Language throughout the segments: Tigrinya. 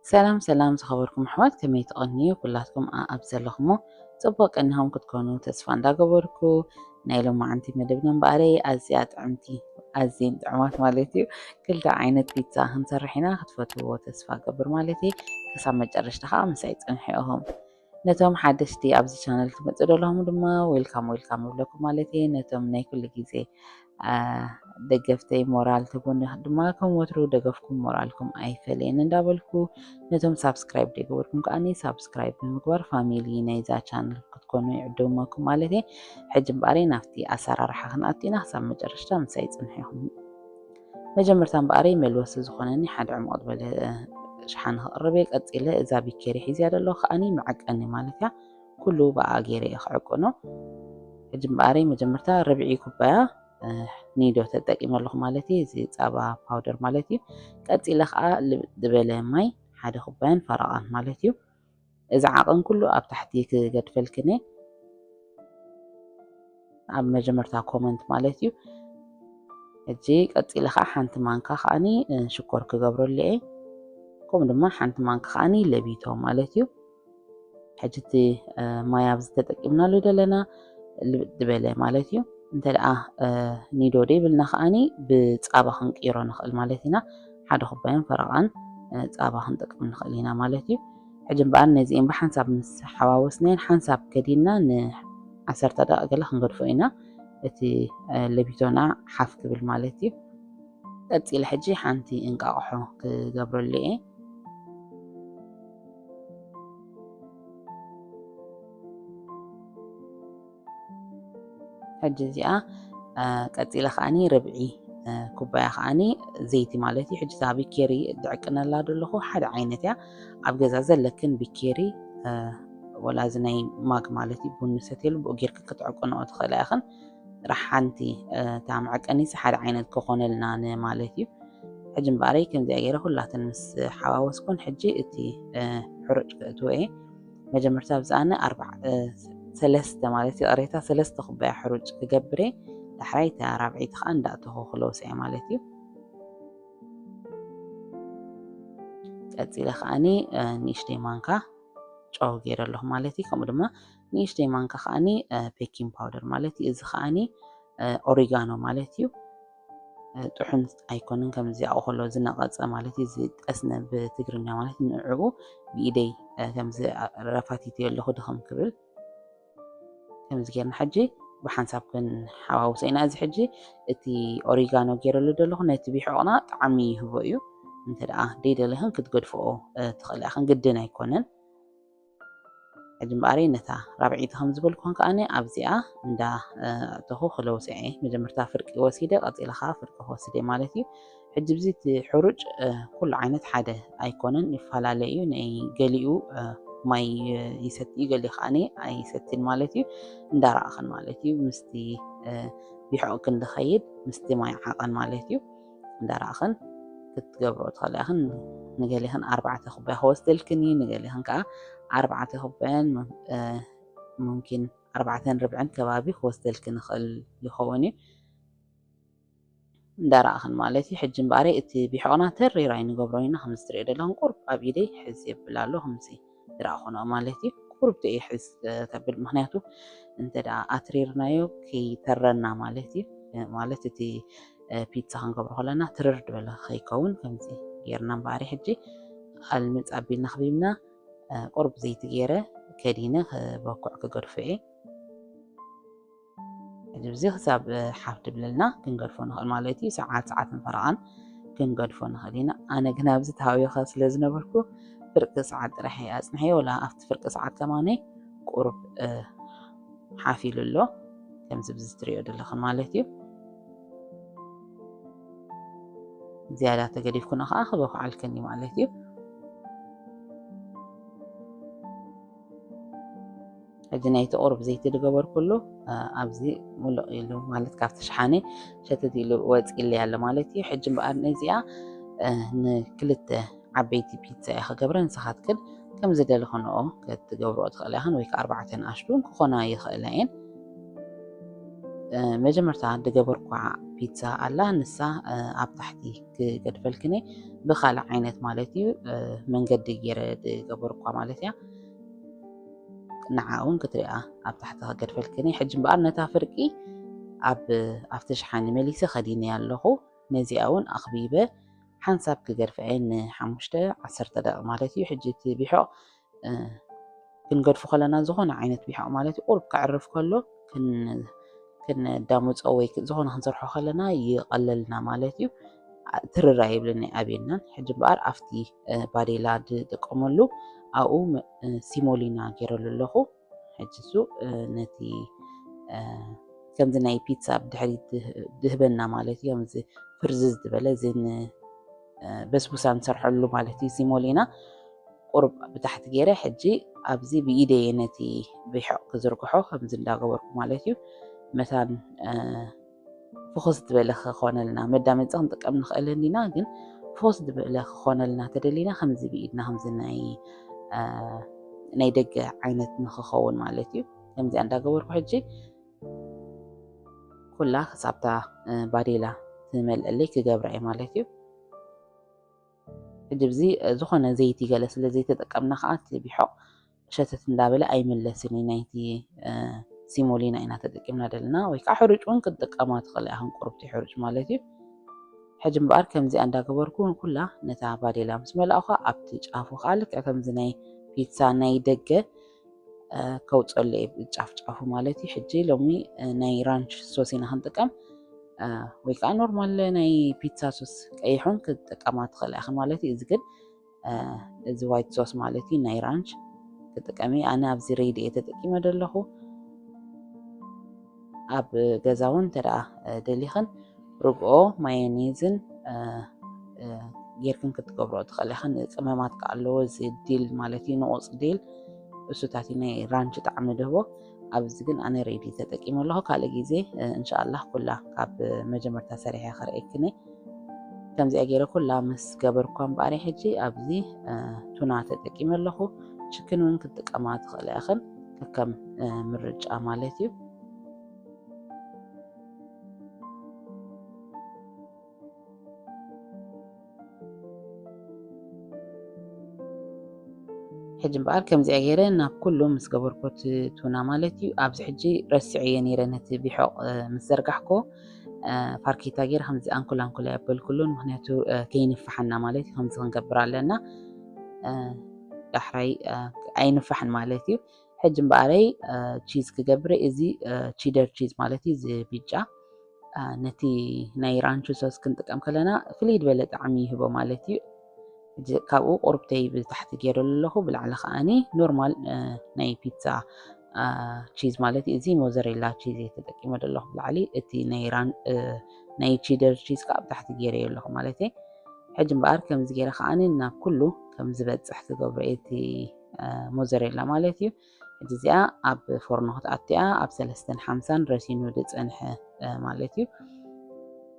ሰላም ሰላም ዝኸበርኩም ኣሕዋት፣ ከመይ ትቐንዩ? ኩላትኩም ኣኣብ ዘለኹሞ ጽቡቕ ቀኒኹም ክትኮኑ ተስፋ እንዳገበርኩ፣ ናይ ሎማዓንቲ መደብና እምበኣረይ ኣዝያ ጥዕምቲ፣ ኣዝየን ጥዑማት ማለት እዩ፣ ክልተ ዓይነት ፒዛ ክንሰርሕ ኢና። ክትፈትዎ ተስፋ ገብር ማለት እዩ። ክሳብ መጨረሽታ ከዓ ምሳይ ጽንሑ ኢኹም። ነቶም ሓደሽቲ ኣብዚ ቻነል ትመጽኡ ዘለኹም ድማ ዌልካም ዌልካም እብለኩም ማለት እየ። ነቶም ናይ ኩሉ ግዜ ደገፍተይ ሞራል ትቡኒ ድማ ከም ወትሩ ደገፍኩም ሞራልኩም ኣይፈለየን እንዳበልኩ፣ ነቶም ሳብስክራይብ ዘይገበርኩም ከዓኒ ሳብስክራይብ ብምግባር ፋሚሊ ናይዛ ቻነል ክትኮኑ ይዕድመኩም ማለት እየ። ሕጂ እምበኣረይ ናብቲ ኣሰራርሓ ክንኣቱ ኢና። ክሳብ መጨረሽታ ምሳይ ጽንሑ ኢኹም። መጀመርታ እምበኣረይ መልወሲ ዝኾነኒ ሓደ ዕሙቕ ዝበለ ሸሓኒ ክቕርብ እየ። ቀጺለ እዛ ቢኬሪ ሒዝያ ዘሎ ከዓኒ መዐቀኒ ማለት እያ። ኩሉ ብኣ ገይረ እየ ክዕቅኖ። ሕጂ እምበኣረይ መጀመርታ ርብዒ ኩባያ ኒዶ ተጠቂመ ኣለኹ ማለት እዩ። እዚ ፃባ ፓውደር ማለት እዩ። ቀፂለ ከዓ ልብጥ ዝበለ ማይ ሓደ ኩባያን ፈረቓን ማለት እዩ። እዚ ዓቐን ኩሉ ኣብ ታሕቲ ክገድፈልክን እየ ኣብ መጀመርታ ኮመንት ማለት እዩ። ሕጂ ቀፂለ ከዓ ሓንቲ ማንካ ከዓኒ ሽኮር ክገብረሉ እየ። ከምኡ ድማ ሓንቲ ማንካ ከዓኒ ለቢቶ ማለት እዩ። ሕጂ እቲ ማይ ኣብዚ ተጠቂምናሉ ዘለና ልብጥ ዝበለ ማለት እዩ። እንተ ደኣ ኒዶ ደይብልና ከዓኒ ብፃባ ክንቅይሮ ንኽእል ማለት ኢና። ሓደ ኩባያን ፈረቓን ፃባ ክንጠቅም ንኽእል ኢና ማለት እዩ። ሕጂ እምበኣር ነዚኤን ብሓንሳብ ምስ ሓዋወስናየን ሓንሳብ ከዲና ንዓሰርተ ደቂቕ ገለ ክንገድፎ ኢና። እቲ ለቢቶና ሓፍ ክብል ማለት እዩ። ቀፂለ ሕጂ ሓንቲ እንቃቕሖ ክገብረሉ እየ። ሕጂ እዚኣ ቀፂለ ከዓኒ ርብዒ ኩባያ ከዓኒ ዘይቲ ማለት እዩ። ሕጂ እዛ ቢኬሪ ድዕቅነላ ዘለኹ ሓደ ዓይነት እያ። ኣብ ገዛ ዘለክን ቢኬሪ ወላ እዚ ናይ ማግ ማለት እዩ ቡን ንሰትየሉ ብኡ ጌርክን ክትዕቅንኦ ትኽእላ ኢኽን። ጥራሕ ሓንቲ እታ መዐቀኒስ ሓደ ዓይነት ክኾነልና ንማለት እዩ። ሕጂ እምበኣረይ ከምዚኣ ገይረ ኩላተን ምስ ሓዋወስኩን ሕጂ እቲ ሕሩጭ ክእትዎ እየ። መጀመርታ ብዝኣነ ኣርባዕ ሰለስተ ማለት እዩ፣ ቅሬታ ሰለስተ ኩባያ ሕሩጭ ክገብር እየ። ዳሕራይ እታ ራብዐይቲ ከዓ እንዳእተኹ ክለውሳ እየ ማለት እዩ። ቀፂለ ከዓኒ ንእሽተይ ማንካ ጨው ገይረ ኣለኹ ማለት እዩ። ከምኡ ድማ ንእሽተይ ማንካ ከዓኒ ቤኪንግ ፓውደር ማለት እዩ። እዚ ከዓኒ ኦሪጋኖ ማለት እዩ። ጥሑን ኣይኮንን፣ ከምዚ ኣብኡ ከሎ ዝነቐጸ ማለት እዩ። ዝጠስነ ብትግርኛ ማለት ንዕኡ ብኢደይ ከምዚ ረፋቲት ኣለኹ ድኽም ክብል ከምዚ ጌርና ሕጂ ብሓንሳብ ክንሓዋውሶ ኢና። እዚ ሕጂ እቲ ኦሪጋኖ ገይረሉ ዘለኹ ነቲ ቢሕቕና ጣዕሚ ይህቦ እዩ። እንተ ደኣ ደይደለኽን ክትገድፍኦ ትኽእላ ኢኽን፣ ግድን ኣይኮነን። ሕጂ እምበኣረይ ነታ ራብዒቲ ከም ዝበልኩን ከኣኒ ኣብዚኣ እንዳ እተኹ ክለውስዐ መጀመርታ ፍርቂ ወሲደ ቀፂለ ከዓ ፍርቂ ክወስደ ማለት እዩ። ሕጂ ብዚ እቲ ሕሩጭ ኩሉ ዓይነት ሓደ ኣይኮነን፣ ይፈላለ እዩ። ናይ ገሊኡ ማይ ይሰቲ እዩ፣ ገሊኡ ከዓኒ ኣይሰትን ማለት እዩ። እንዳረኣኽን ማለት እዩ ምስቲ ቢሕቕክን ዝኸይድ ምስቲ ማይ ዓቐን ማለት እዩ። እንዳረኣኽን ክትገብሮ ትኽእላ ኢኽን። ንገሊኽን ኣርባዕተ ኩባያ ክወስደልክን እዩ፣ ንገሊኽን ከዓ ኣርባዕተ ኩባያን ሙምኪን ኣርባዕተን ርብዕን ከባቢ ክወስደልክን ይኽእል ይኸውን እዩ። እንዳረኣኽን ማለት እዩ። ሕጂ እምበኣረይ እቲ ቢሕቕና ተሪር ኣይንገብሮ ኢና፣ ከምዚ ትሪኦ ዘለኽን ቁርብ ኣብ ኢደይ ሕዚ የብል ኣሎ፣ ከምዚ ዝረኣኹ ንኦ ማለት እዩ። ቁርብ ተይ ሕዝ ተብል፣ ምኽንያቱ እንተ ደኣ ኣትሪርናዮ ከይተረና ማለት እዩ። ማለት እቲ ፒዛ ክንገብሮ ከለና ትርር ዝበለ ከይከውን ከምዚ ጌርና እምበኣሪ ሕጂ ኣልምፅ ኣቢልና ክቢብና ቁርብ ዘይቲ ገይረ ከዲነ ክበኩዕ ክገድፎ እየ። ሕጂ ብዚ ክሳብ ሓፍ ድብለልና ክንገድፎ ንኽእል ማለት እዩ። ሰዓት ሰዓትን ፈረቓን ክንገድፎ ንኽእል ኢና። ኣነ ግን ኣብዚ ተሃዊኸ ስለ ዝነበርኩ ፍርቂ ሰዓት ጥራሕ እየ ኣጽንሐዮ። ወላ ኣብቲ ፍርቂ ሰዓት ከማነ ቁሩብ ሓፍ ኢሉ ኣሎ። ከምዚ ብዚ ትሪኦ ዘለኽን ማለት እዩ። ዝያዳ ተገዲፍኩኖ ከዓ ክበኩዓልክን እዩ ማለት እዩ። ሕጂ ናይቲ ቁሩብ ዘይቲ ዝገበርኩሉ ኣብዚ ሙሉቕ ኢሉ ማለት ካብቲ ሸሓነ ሸተት ኢሉ ወፂእለይ ኣሎ ማለት እዩ። ሕጂ እምበኣር ነዚኣ ንክልተ ዓበይቲ ፒዛ እየ ክገብረ። ንስኻትክን ከም ዝደለኽንኦ ክትገብርኦ ትኽእላ ኢኽን፣ ወይ ከዓ ኣርባዕተ ንኣሽቱ ክኾና ይኽእላ እየን። መጀመርታ ዝገበርኳ ፒዛ ኣላ፣ ንሳ ኣብ ታሕቲ ክገድፈልክኒ ብካልእ ዓይነት ማለት እዩ መንገዲ ገይረ ዝገበርኳ ማለት እያ። ንዓ እውን ክትሪኣ ኣብ ታሕቲ ክገድፈልክኒ። ሕጂ እምበኣር ነታ ፍርቂ ኣብ ኣብቲ ሸሓኒ መሊሰ ከዲነ ኣለኹ። ነዚኣ እውን ኣኽቢበ ሓንሳብ ክገድፍዐ ንሓሙሽተ ዓሰርተ ደቂቕ ማለት እዩ። ሕጂ እቲ ቢሖቕ ክንገድፎ ከለና ዝኾነ ዓይነት ቢሖቕ ማለት እዩ ቁሩብ ከዕርፍ ከሎ ክነዳምፆ ወይ ዝኾነ ክንሰርሖ ከለና ይቐለልና ማለት እዩ። ትርራ የብልን ኣቤናን። ሕጂ እምበኣር ኣብቲ ባዴላ ዝጥቀመሉ ኣብኡ ሲሞሊና ገይረሉ ኣለኹ። ሕጂ እሱ ነቲ ከምዚ ናይ ፒዛ ብድሕሪት ዝህበና ማለት እዩ። ከምዚ ፍርዝዝ ዝበለ እዚ በስቡሳ ንሰርሐሉ ማለት እዩ። ሲሞሊና ቁሩብ ብታሕቲ ገይረ ሕጂ ኣብዚ ብኢደየ ነቲ ቢሖቕ ክዝርግሖ ከምዚ እንዳገበርኩ ማለት እዩ። መታን ፍኹስ ዝበለ ክኾነልና መዳመፂ ክንጥቀም ንኽእል እንዲና፣ ግን ፍኹስ ዝበለ ክኾነልና ተደሊና ከምዚ ብኢድና ከምዚ ናይ ናይ ደገ ዓይነት ንክኸውን ማለት እዩ። ከምዚኣ እንዳገበርኩ ሕጂ ኩላ ክሳብታ ባዴላ ትመልአለይ ክገብራ እየ ማለት እዩ። ሕጂ ብዚ ዝኾነ ዘይቲ ገለ ስለ ዘይተጠቀምና ከዓ እቲ ቢሖቕ ሸተት እንዳበለ ኣይምለስን እዩ። ናይቲ ሲሞሊና ኢና ተጠቂምና ዘለና ወይ ከዓ ሕሩጭ እውን ክትጥቀማ ትኽእል ኢኻ፣ ቁርብቲ ሕሩጭ ማለት እዩ። ሕጂ እምበኣር ከምዚኣ እንዳገበርኩ ኩላ ነታ ባዴላ ምስ መላእኳ ኣብቲ ጫፉ ከዓ ልክዕ ከምዚ ናይ ፒዛ ናይ ደገ ከውፀሉ እየ ጫፍ ጫፉ ማለት እዩ። ሕጂ ሎሚ ናይ ራንች ሶስ ኢና ክንጥቀም ወይ ከዓ ኖርማል ናይ ፒዛ ሶስ ቀይሑን ክትጥቀማ ትኽእል ኢኻ ማለት እዩ። እዚ ግን እዚ ዋይት ሶስ ማለት እዩ ናይ ራንች ክጥቀሚ። ኣነ ኣብዚ ሬዲ እየ ተጠቂመ ዘለኹ። ኣብ ገዛ እውን እንተ ደኣ ደሊኽን ርግኦ ማዮኔዝን ጌርክን ክትገብሮ ትኽእል ኢኽን። ቅመማት ከኣ ኣለዎ እዚ ዲል ማለት እዩ፣ ንቑፅ ዲል። እሱታት እዩ ናይ ራንች ጣዕሚ ድህቦ። ኣብዚ ግን ኣነ ሬዲ ተጠቂመ ኣለኹ። ካልእ ግዜ እንሻኣላህ ኩላ ካብ መጀመርታ ሰሪሐ ክርእየክን እየ። ከምዚኣ ገይረ ኩላ ምስ ገበርኳ እምበኣር ሕጂ ኣብዚ ቱና ተጠቂመ ኣለኹ። ችክን እውን ክትጥቀማ ትኽእላ ኢኽን፣ ከከም ምርጫ ማለት እዩ። ሕጂ እምበኣር ከምዚኣ ገይረ ናብ ኩሉ ምስ ገበርኩ እቲ ቱና ማለት እዩ። ኣብዚ ሕጂ ረሲዐዮ ነይረ ነቲ ቢሖቕ ምስ ዘርጋሕኩ ፋርኬታ ገይረ ከምዚ ኣንኩል ኣንኩል ኣየበልኩሉን፣ ምኽንያቱ ከይንፋሓና ማለት እዩ። ከምዚ ክንገብር ኣለና፣ ዳሕራይ ኣይንፋሕን ማለት እዩ። ሕጂ እምበኣረይ ቺዝ ክገብር፣ እዚ ቺደር ቺዝ ማለት እዩ፣ እዚ ብጫ ነቲ ናይ ራንቹ ሶስ ክንጥቀም ከለና ፍልይ ዝበለ ጣዕሚ ይህቦ ማለት እዩ። ካብኡ ቁርብተይ ብታሕቲ ገይረሉ ኣለኹ፣ ብላዕሊ ከዓኒ ኖርማል ናይ ፒዛ ቺዝ ማለት እዩ። እዚ ሞዘሬላ ቺዝ እየ ተጠቂመ ዘለኹ ብላዕሊ፣ እቲ ናይ ራን ናይ ቺደር ቺዝ ከዓ ብታሕቲ ገይረዮ ኣለኹ ማለት እዩ። ሕጂ እምበኣር ከምዚ ገይረ ከዓኒ ናብ ኩሉ ከም ዝበፅሕ ክገብሮ እየ እቲ ሞዘሬላ ማለት እዩ። ሕጂ እዚኣ ኣብ ፎርኖ ክትኣትያ ኣብ ሰለስተን ሓምሳን ረሲኑ ዝፀንሐ ማለት እዩ፣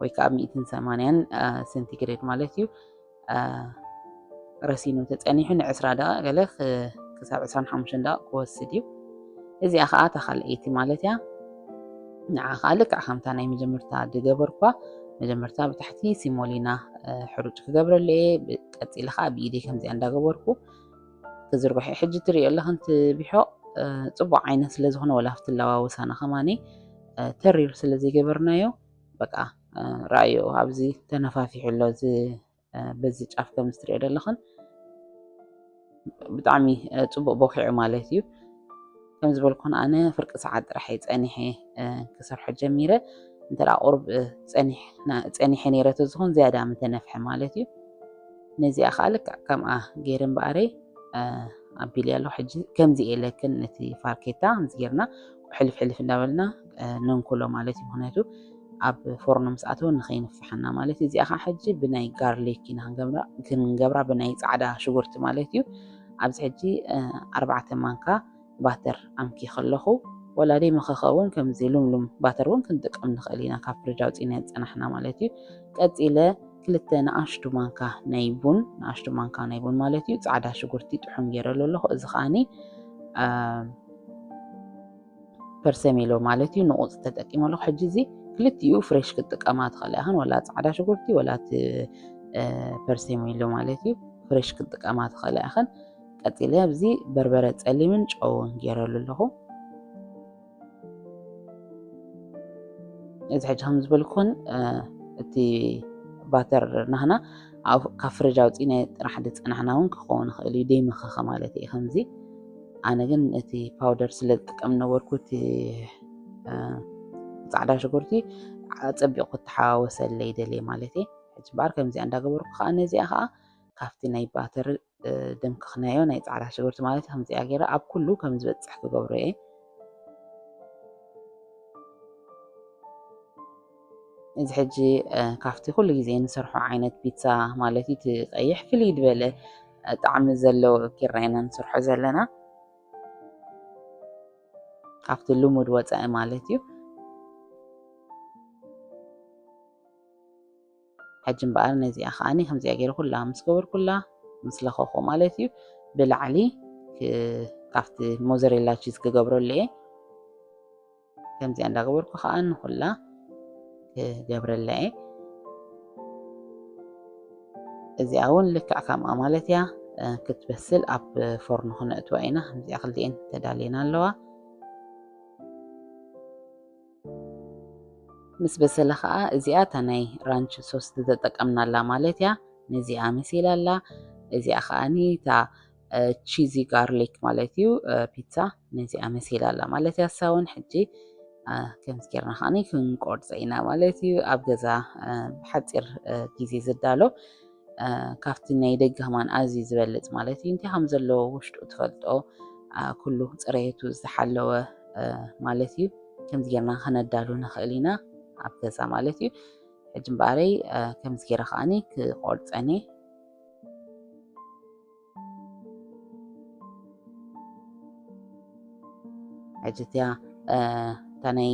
ወይ ከዓ ኣብ ሚእትን ሰማንያን ሴንቲግሬድ ማለት እዩ። ረሲኑ ተፀኒሑ ንዕስራ ደቂቕ ገለ ክሳብ ዕስራን ሓሙሽተን ደቂቕ ክወስድ እዩ። እዚኣ ከዓ እታ ካልኣይቲ ማለት እያ። ንዓ ከዓ ልክዕ ከምታ ናይ መጀመርታ ዝገበርኳ መጀመርታ ብታሕቲ ሲሞሊና ሕሩጭ ክገብረሉ እየ። ቀፂለ ከዓ ብኢደይ ከምዚኣ እንዳገበርኩ ክዝርግሖ። ሕጂ ትሪኦ ኣለኽን ትቢሖ ፅቡቅ ዓይነት ስለ ዝኾነ ወላ ኣብቲ ለዋወሳና ከማኒ ተሪር ስለ ዘይገበርናዮ በቃ ረኣዮ ኣብዚ ተነፋፊሑ ኣሎ። እዚ በዚ ጫፍ ከም ዝትሪኦ ዘለኽን ብጣዕሚ ፅቡቅ ቦኪዑ ማለት እዩ። ከም ዝበልኩን ኣነ ፍርቂ ሰዓት ጥራሕ እየ ፀኒሐ ክሰርሖ ጀሚረ። እንተ ቁሩብ ፀኒሐ ነይረ ተዝኾን ዝያዳ ምተነፍሐ ማለት እዩ። ነዚኣ ከዓ ልክዕ ከምኣ ገይረ እምበኣረይ ኣቢለ ኣለኹ። ሕጂ ከምዚ ኢለክን ነቲ ፋርኬታ ከምዚ ጌርና ሕልፍ ሕልፍ እንዳበልና ነንኩሎ ማለት እዩ። ምክንያቱ ኣብ ፎርኖ ምስ ኣተወ ንኸይንፍሓና ማለት እዩ። እዚኣ ከዓ ሕጂ ብናይ ጋርሊክ ኢና ክንገብራ፣ ክንገብራ ብናይ ፃዕዳ ሽጉርቲ ማለት እዩ። ኣብዚ ሕጂ ኣርባዕተ ማንካ ባተር ኣምኪ ከለኹ ወላ ደይ መኸኸ እውን ከምዚ ሉምሉም ባተር እውን ክንጥቀም ንኽእል ኢና፣ ካብ ፍርጅ ኣውፂና ዝፀናሕና ማለት እዩ። ቀፂለ ክልተ ንኣሽቱ ማንካ ናይ ቡን፣ ንኣሽቱ ማንካ ናይ ቡን ማለት እዩ፣ ፃዕዳ ሽጉርቲ ጥሑን ገይረሉ ኣለኹ። እዚ ከዓኒ ፐርሰሜሎ ማለት እዩ፣ ንቑፅ ተጠቂመ ኣለኹ። ሕጂ እዚ ክልቲኡ ፍሬሽ ክትጥቀማ ትኽእላ ኢኽን፣ ወላ ፃዕዳ ሽጉርቲ ወላ እቲ ፐርሰሜሎ ማለት እዩ፣ ፍሬሽ ክትጥቀማ ትኽእላ ኢኽን። ቀፂለ ኣብዚ በርበረ ፀሊምን ጨውን ገይረሉ ኣለኹ። እዚ ሕጂ ከም ዝበልኩን እቲ ባተር ናህና ካብ ፍርጅ ኣውፂእና ጥራሕ ዝፀናሕና እውን ክኸውን ይኽእል እዩ፣ ደይመኸኸ ማለት እዩ። ከምዚ ኣነ ግን እቲ ፓውደር ስለ ዝጥቀም ነበርኩ እቲ ፃዕዳ ሽጉርቲ ኣፀቢቑ ክተሓዋወሰለይ ደልየ ማለት እዩ። ሕጂ እምበኣር ከምዚኣ እንዳገበርኩ ከዓ ነዚኣ ከዓ ካብቲ ናይ ባተር ደምክኽናዮ ናይ ፃዕዳ ሽጉርቲ ማለት ከምዚኣ ገይረ ኣብ ኩሉ ከም ዝበፅሕ ክገብሮ እየ። እዚ ሕጂ ካብቲ ኩሉ ግዜ ንሰርሖ ዓይነት ፒትሳ ማለት እዩ፣ እቲ ቀይሕ ፍልይ ዝበለ ጣዕሚ ዘለዎ ጌርና ኢና ንሰርሖ ዘለና፣ ካብቲ ልሙድ ወፃኢ ማለት እዩ። ሕጂ እምበኣር ነዚኣ ከዓኒ ከምዚኣ ገይረ ኩላ ምስ ገበርኩላ ምስ ለኸኹ ማለት እዩ፣ ብላዕሊ ካብቲ ሞዘሬላ ቺዝ ክገብረሉ እየ። ከምዚኣ እንዳገበርኩ ከዓ ንኩላ ክገብረላ እየ። እዚኣ እውን ልክዕ ከምኣ ማለት እያ ክትበስል ኣብ ፎርኖ ክነእትዋ ኢና። ከምዚኣ ክልቲኤን ተዳልየን ኣለዋ። ምስ በሰለ ከዓ እዚኣ እታ ናይ ራንች ሶስ ዝተጠቀምናላ ማለት እያ። ነዚኣ መሲላ ኣላ። እዚኣ ከዓኒ እታ ቺዚ ጋርሊክ ማለት እዩ ፒትሳ ነዚኣ መሲላ ኣላ ማለት እያ። እሳ እውን ሕጂ ከምዚ ጌርና ከዓኒ ክንቆርፀ ኢና ማለት እዩ። ኣብ ገዛ ብሓፂር ግዜ ዝዳሎ ካብቲ ናይ ደገ ከማን ኣዝዩ ዝበልፅ ማለት እዩ። እንታይ ከም ዘለዎ ውሽጡ ትፈልጦ ኩሉ ፅሬቱ ዝተሓለወ ማለት እዩ። ከምዚ ጌርና ከነዳሉ ንኽእል ኢና ኣብ ገዛ ማለት እዩ። ሕጂ እምበኣረይ ከምዚ ጌረ ከዓኒ ክቆርፀን እየ። ሕጂ እቲያ እታ ናይ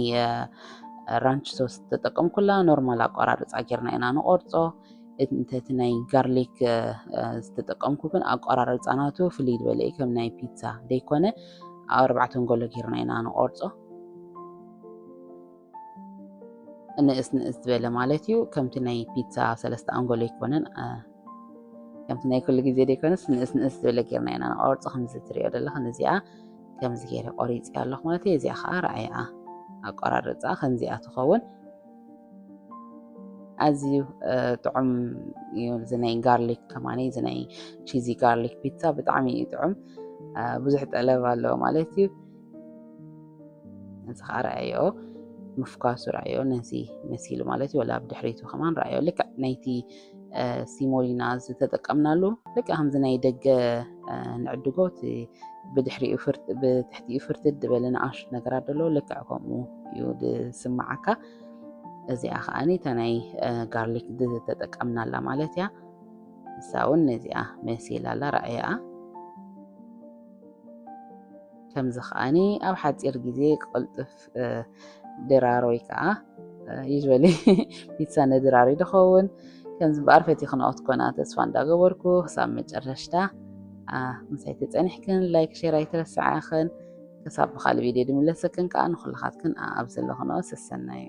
ራንች ሶስ ተጠቀምኩላ ኖርማል ኣቆራርፃ ጌርና ኢና ንቆርፆ። እንተቲ ናይ ጋርሊክ ዝተጠቀምኩ ግን ኣቆራርፃ ናቱ ፍልይ ዝበለ እዩ፣ ከም ናይ ፒትሳ ደይኮነ ኣብ ኣርባዕተ ንጎሎ ጌርና ኢና ንቆርፆ። ንእስ ንእስ ዝበለ ማለት እዩ። ከምቲ ናይ ፒትሳ ሰለስተ ኣንጎሎ ኣይኮነን፣ ከምቲ ናይ ኩሉ ግዜ ደይኮነስ ንእስ ንእስ ዝበለ ጌርና ኢና ንቆርፆ። ከምዚ ትሪኦ ዘለኽን እዚኣ ከምዚ ገይረ ቆሪፂ ኣለኹ ማለት እዩ። እዚኣ ከዓ ረኣያ ኣቆራርፃ ከምዚኣ ትኸውን። ኣዝዩ ጥዑም እዩ። እዚ ናይ ጋርሊክ ከማኒ፣ እዚ ናይ ቺዚ ጋርሊክ ፒትሳ ብጣዕሚ እዩ ጥዑም። ብዙሕ ጠለብ ኣለዎ ማለት እዩ። እዚ ከዓ ረኣዮ ምፍኳሱ ረኣዮ ነዚ መሲሉ ማለት እዩ። ወላ ብድሕሪቱ ከማን ረኣዮ ልክዕ ናይቲ ሲሞሊና ዝተጠቀምናሉ ልክዕ ከምዚ ናይ ደገ ንዕድጎ እቲ ብድሕሪኡ ብትሕቲኡ ፍርትት ዝበለ ንኣሽቱ ነገራት ደሎ ልክዕ ከምኡ እዩ ዝስምዓካ። እዚኣ ከዓኒ እታ ናይ ጋርሊክ ዝተጠቀምናላ ማለት እያ። ንሳ እውን ነዚኣ መሲላ ኣላ ረኣያ። ከምዚ ከዓኒ ኣብ ሓፂር ግዜ ቅልጥፍ ድራር ወይ ከዓ ዩዝሊ ፒትሳ ነድራር ይድኸውን። ከምዚ እምበኣር ፈቲኽንኦ ትኮና ተስፋ እንዳገበርኩ ክሳብ መጨረሽታ ምሳይ ተፀኒሕክን ላይክ ሼር ኣይትረስዓኽን። ክሳብ ብካልእ ቪድዮ ድምለሰክን ከዓ ንኩልኻትክን ኣብ ዘለኽንኦ ሰሰናዩ።